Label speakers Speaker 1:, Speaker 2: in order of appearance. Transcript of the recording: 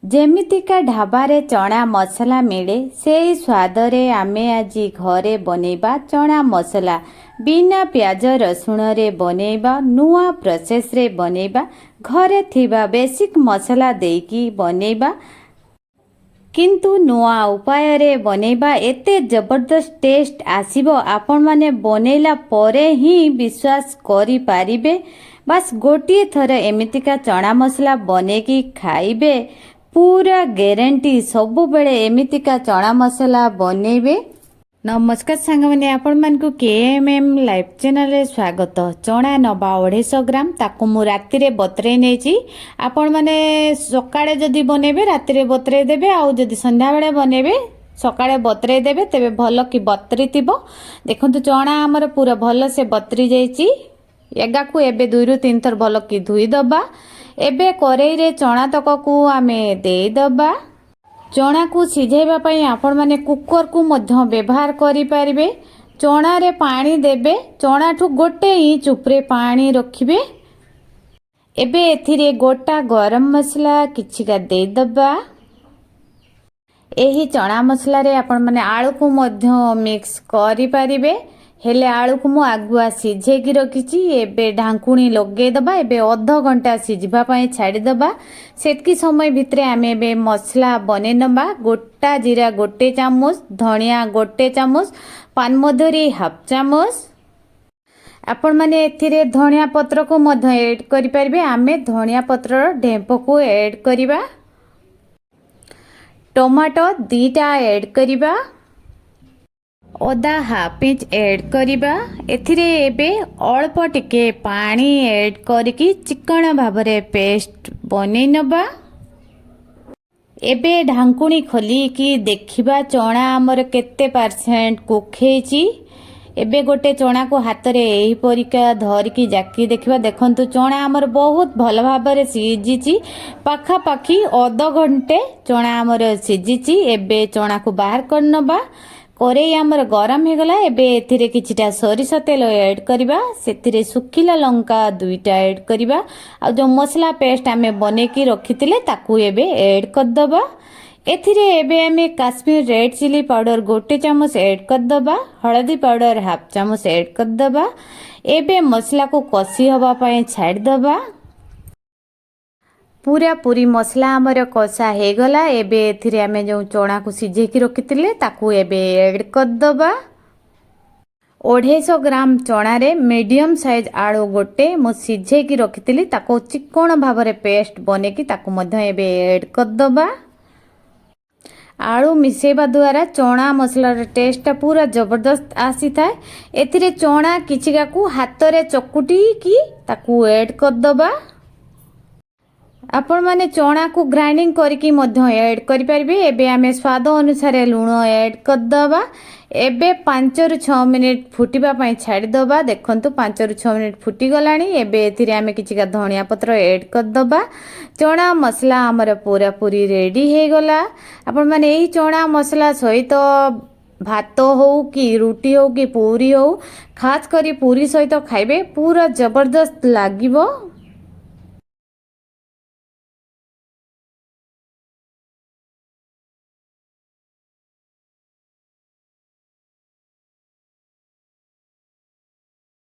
Speaker 1: ଯେମିତିକା ଢାବାରେ ଚଣା ମସଲା ମିଳେ, ସେଇ ସ୍ୱାଦରେ ଆମେ ଆଜି ଘରେ ବନେଇବା ଚଣା ମସଲା। ବିନା ପିଆଜ ରସୁଣରେ ବନେଇବା, ନୂଆ ପ୍ରୋସେସରେ ବନେଇବା, ଘରେ ଥିବା ବେସିକ୍ ମସଲା ଦେଇକି ବନେଇବା, କିନ୍ତୁ ନୂଆ ଉପାୟରେ ବନେଇବା। ଏତେ ଜବରଦସ୍ତ ଟେଷ୍ଟ ଆସିବ, ଆପଣମାନେ ବନେଇଲା ପରେ ହିଁ ବିଶ୍ୱାସ କରିପାରିବେ। ବାସ୍, ଗୋଟିଏ ଥର ଏମିତିକା ଚଣା ମସଲା ବନେଇକି ଖାଇବେ, ପୁରା ଗ୍ୟାରେଣ୍ଟି ସବୁବେଳେ ଏମିତିକା ଚଣା ମସଲା ବନେଇବେ। ନମସ୍କାର ସାଙ୍ଗମାନେ, ଆପଣମାନଙ୍କୁ କେଏମ୍ଏମ୍ ଲାଇଫ୍ ଚ୍ୟାନେଲରେ ସ୍ୱାଗତ। ଚଣା ନେବା 250 ଗ୍ରାମ। ତାକୁ ମୁଁ ରାତିରେ ବତୁରେଇ ନେଇଛି। ଆପଣମାନେ ସକାଳେ ଯଦି ବନେଇବେ, ରାତିରେ ବତୁରେଇ ଦେବେ ଆଉ ଯଦି ସନ୍ଧ୍ୟାବେଳେ ବନେଇବେ, ସକାଳେ ବତୁରେଇ ଦେବେ, ତେବେ ଭଲ କି ବତୁରି ଥିବ। ଦେଖନ୍ତୁ, ଚଣା ଆମର ପୁରା ଭଲସେ ବତୁରି ଯାଇଛି। ଏଗାକୁ ଏବେ ଦୁଇରୁ ତିନି ଥର ଭଲ କି ଧୋଇଦେବା। ଏବେ କରେଇରେ ଚଣା ତକକୁ ଆମେ ଦେଇଦେବା। ଚଣାକୁ ସିଝାଇବା ପାଇଁ ଆପଣମାନେ କୁକରକୁ ମଧ୍ୟ ବ୍ୟବହାର କରିପାରିବେ। ଚଣାରେ ପାଣି ଦେବେ, ଚଣାଠୁ 1 ଇଞ୍ଚ ଉପରେ ପାଣି ରଖିବେ। ଏବେ ଏଥିରେ ଗୋଟା ଗରମ ମସଲା କିଛିଟା ଦେଇଦେବା। ଏହି ଚଣା ମସଲାରେ ଆପଣମାନେ ଆଳୁକୁ ମଧ୍ୟ ମିକ୍ସ କରିପାରିବେ, ହେଲେ ଆଳୁକୁ ମୁଁ ଆଗୁଆ ସିଝେଇକି ରଖିଛି। ଏବେ ଢାଙ୍କୁଣୀ ଲଗେଇଦେବା। ଏବେ ଅଧ ଘଣ୍ଟା ସିଝିବା ପାଇଁ ଛାଡ଼ିଦେବା। ସେତିକି ସମୟ ଭିତରେ ଆମେ ଏବେ ମସଲା ବନେଇ ନେବା। ଗୋଟା ଜିରା 1 ଚାମଚ, ଧଣିଆ 1 ଚାମଚ, ପାନମଧୁରୀ ହାଫ୍ ଚାମଚ। ଆପଣମାନେ ଏଥିରେ ଧଣିଆ ପତ୍ରକୁ ମଧ୍ୟ ଏଡ୍ କରିପାରିବେ। ଆମେ ଧଣିଆ ପତ୍ରର ଡେମ୍ପକୁ ଏଡ୍ କରିବା। ଟମାଟୋ 2ଟା ଏଡ୍ କରିବା। ଅଦା ହାଫ୍ ଇଞ୍ଚ ଏଡ୍ କରିବା। ଏଥିରେ ଏବେ ଅଳ୍ପ ଟିକେ ପାଣି ଏଡ୍ କରିକି ଚିକ୍କଣ ଭାବରେ ପେଷ୍ଟ ବନେଇ ନେବା। ଏବେ ଢାଙ୍କୁଣୀ ଖୋଲିକି ଦେଖିବା, ଚଣା ଆମର କେତେ ପରସେଣ୍ଟ କୁକ୍ ହେଇଛି। ଏବେ ଗୋଟେ ଚଣାକୁ ହାତରେ ଏହିପରିକା ଧରିକି ଜାକି ଦେଖିବା। ଦେଖନ୍ତୁ, ଚଣା ଆମର ବହୁତ ଭଲ ଭାବରେ ସିଝିଛି। ପାଖାପାଖି ଅଧ ଘଣ୍ଟେ ଚଣା ଆମର ସିଝିଛି। ଏବେ ଚଣାକୁ ବାହାର କରିନେବା। କରେଇ ଆମର ଗରମ ହେଇଗଲା। ଏବେ ଏଥିରେ କିଛିଟା ସୋରିଷ ତେଲ ଏଡ୍ କରିବା। ସେଥିରେ ଶୁଖିଲା ଲଙ୍କା 2ଟା ଏଡ୍ କରିବା ଆଉ ଯେଉଁ ମସଲା ପେଷ୍ଟ ଆମେ ବନେଇକି ରଖିଥିଲେ, ତାକୁ ଏବେ ଏଡ୍ କରିଦେବା। ଏଥିରେ ଏବେ ଆମେ କାଶ୍ମୀର ରେଡ୍ ଚିଲି ପାଉଡର 1 ଚାମଚ ଏଡ୍ କରିଦେବା। ହଳଦୀ ପାଉଡର ହାଫ୍ ଚାମଚ ଏଡ୍ କରିଦେବା। ଏବେ ମସଲାକୁ କଷି ହେବା ପାଇଁ ଛାଡ଼ିଦେବା। ପୁରା ପୁରି ମସଲା ଆମର କଷା ହେଇଗଲା। ଏବେ ଏଥିରେ ଆମେ ଯେଉଁ ଚଣାକୁ ସିଝେଇକି ରଖିଥିଲେ, ତାକୁ ଏବେ ଏଡ୍ କରିଦେବା। 250 ଗ୍ରାମ ଚଣାରେ ମିଡ଼ିୟମ୍ ସାଇଜ୍ ଆଳୁ ଗୋଟେ ମୁଁ ସିଝେଇକି ରଖିଥିଲି, ତାକୁ ଚିକ୍କଣ ଭାବରେ ପେଷ୍ଟ ବନେଇକି ତାକୁ ମଧ୍ୟ ଏବେ ଏଡ୍ କରିଦେବା। ଆଳୁ ମିଶାଇବା ଦ୍ୱାରା ଚଣା ମସଲାର ଟେଷ୍ଟଟା ପୁରା ଜବରଦସ୍ତ ଆସିଥାଏ। ଏଥିରେ ଚଣା କିଛିଟାକୁ ହାତରେ ଚକୁଟିକି ତାକୁ ଏଡ୍ କରିଦେବା। ଆପଣମାନେ ଚଣାକୁ ଗ୍ରାଇଣ୍ଡିଙ୍ଗ କରିକି ମଧ୍ୟ ଏଡ୍ କରିପାରିବେ। ଏବେ ଆମେ ସ୍ୱାଦ ଅନୁସାରେ ଲୁଣ ଏଡ୍ କରିଦେବା। ଏବେ 5ରୁ 6 ମିନିଟ୍ ଫୁଟିବା ପାଇଁ ଛାଡ଼ିଦେବା। ଦେଖନ୍ତୁ, 5ରୁ 6 ମିନିଟ୍ ଫୁଟିଗଲାଣି। ଏବେ ଏଥିରେ ଆମେ କିଛିଟା ଧଣିଆ ପତ୍ର ଏଡ୍ କରିଦେବା। ଚଣା ମସଲା ଆମର ପୁରାପୁରି ରେଡ଼ି ହେଇଗଲା। ଆପଣମାନେ ଏହି ଚଣା ମସଲା ସହିତ ଭାତ ହଉ କି ରୁଟି ହଉ କି ପୁରୀ ହଉ, ଖାସ କରି ପୁରୀ ସହିତ ଖାଇବେ, ପୁରା ଜବରଦସ୍ତ ଲାଗିବ।